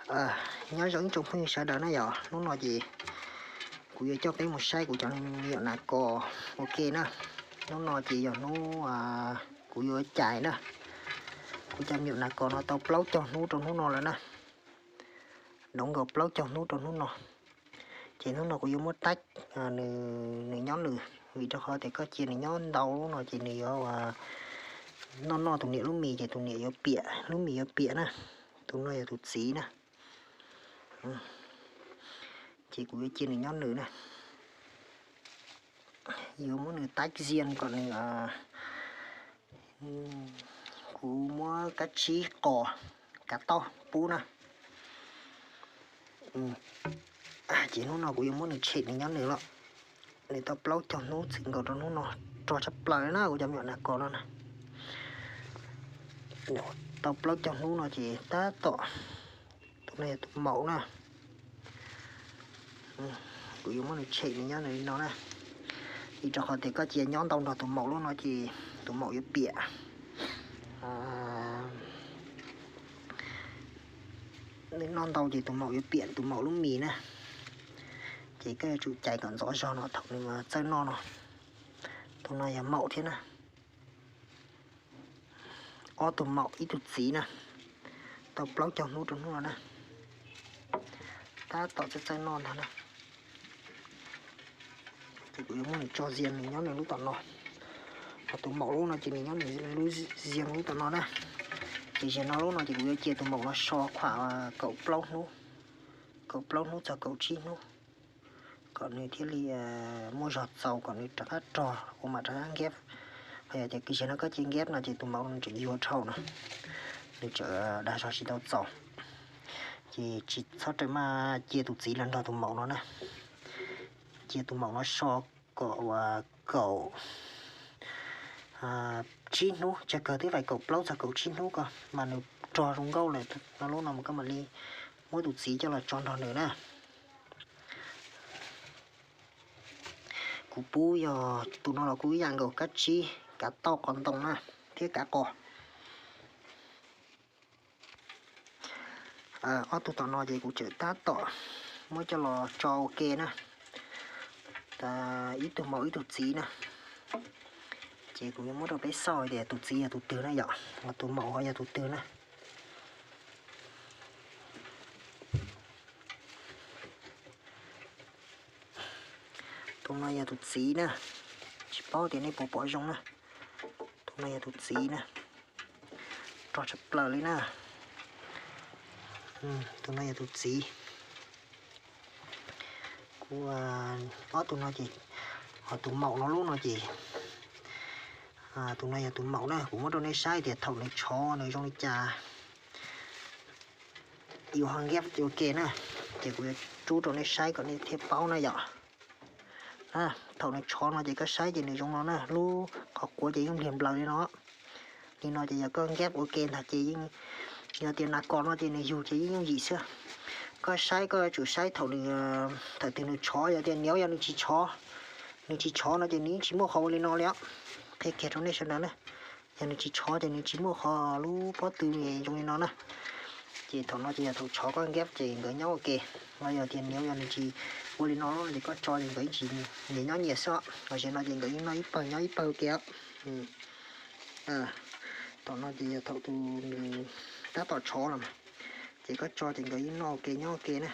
Nyob zoo ib tsoom phooj ywg sawv daws na yom, hnub no ces kuv yuav coj peb mus saib kuv cov me nyuam nas kos ua ke na. Hnub no ces yog hnub kuv yuav cais na. Kuv cov me nyuam nas kos no tau plaub caug hnub rau hnub no lawm na. Doov nkaus plaub caug hnub rau hnub no. Ces hnub no kuv yuav muab taib nws nyob nws, vim rau qhov tias koj cia nws nyob ntau lub no ces nws yuav noj noj tus niam lub mis ces tus niam yuav piam, lub mis yuav piam na. Tus no yog tus txiv na. Ces kuv yuav cia nws nyob nws na. Yuav muab nws taib zias kom nws, kuv muab kab tsib qos kav tauj pub na. Ces hnub no kuv yuav muab nws tshem nws nyob nws lawm. Nws tau plaub caug hnub txwm nkaus rau hnub no, rog tshaj plaws na kuv cov me nyuam nas kos no na. Tau plaub caug hnub no ces tab tom, tus no yog tus maum na. Kuv yuav muab nws tshem nws nyob nws li no na. Vim rau qhov tias koj cia nyob ntau nrog tus maum lub no ces tus maum yuav piam. Nws noj ntau ces tus maum yuav piam tus maum lub mis na. Ces koj yuav tsum cais kom ntxov zog no thaum nws txawj noj no. Tus no yog maum thiab na. Ob tug maum ib tug txiv na. Tau plaub caug hnub rau hnub no na. Tab tom txawj txawj noj ntag na. Ces kuv yuav muab nws tso zias nws nyob nws lub tom no. Ho tus maum lub no ces nws nyob nws lub zias lub tom no na. Ces zias no lub no ces kuv yuav cia tus maum no so khuam kaum plaub hnub, kaum plaub hnub txog kaum tsib hnub, kom nws thiaj li muaj zog txaus kom nws rov qab rog ua mam rov qab nkeb. Ho yog tias zaum no koj cia nkeb no ces tus maum no tseem yuag dhau no, nws tseem dag zog tsis tau txaus. Ces tsis txhob rawm maj cia tus txiv los nrog tus maum no na. Cia tus maum no so kom uas kaum tsib hnub, tsawg kawg twb fais kaum plaub txog kaum tsib hnub ko mas nws rog zoo nkauj lawm no lub no mas koj mam li muab tus txiv coj los tso nrog nws na. Kuv pub yog tus no los kuj ib yam nkaus, kab tsib, kav tauj qos ntoo na, thiab kav qos. Ob tug tom no ces kuv tseem tab tom muab coj los tso ua ke na, ib tug maum ib tug txiv na. Ces kuv yuav muab rau peb xauj tias tus txiv yog tus twg na yom, ho tus maum ho yog tus twg na. Tus no yog tus txiv na, tsis paub tias nej puas pom zoo na. Tus no yog tus txiv na, rog tshaj plaws li na. Tus no yog tus txiv. Kuv, ob tug no ces, ho tus maum no lub no ces, tus no yog tus maum na, kuv muab rau nej saib tias thaum nws tshov nws zoo li cas. Yuav ho nkeb ua ke na, ces kuv yuav rub rau nej saib kom nej thiaj paub na yom. Thaum nws tshov no ces koj saib ces nws zoo no na, lub qhov quav ces yeej npliag nplaws li no. Li no ces yog koj nkeb ua ke ntag ces yeej, yog tias nas kos no ces nws yug ces yeej yooj yim xwb. Koj saib koj yuav tsum saib thaum nws, thaum twg nws tshov, yog tias niam yog nws tsis tshov, nws tsis tshov no ces nws yeej tsis muaj qhov ua li no li os. Qhia kiag rau nej sawv daws na, yog nws tsis tshov ces nws tsis muaj qhov lub pob tw zoo li no na. Ces thaum no ces yog thaum tshov koj nkeb ces nkawd nyob ua ke. Los yog tias niam yog nws tsis ua li no ces koj tso ces nkawd yeej tsis nyias nyob nyias xwb os. Los sis no ces nkawd yeej noj ib pawg nyob ib pawg ua ke os. Thaum no ces yog thaum tus nws tab tom tshov los mas, ces koj tso ces nkawd yeej noj ua ke nyob ua ke na.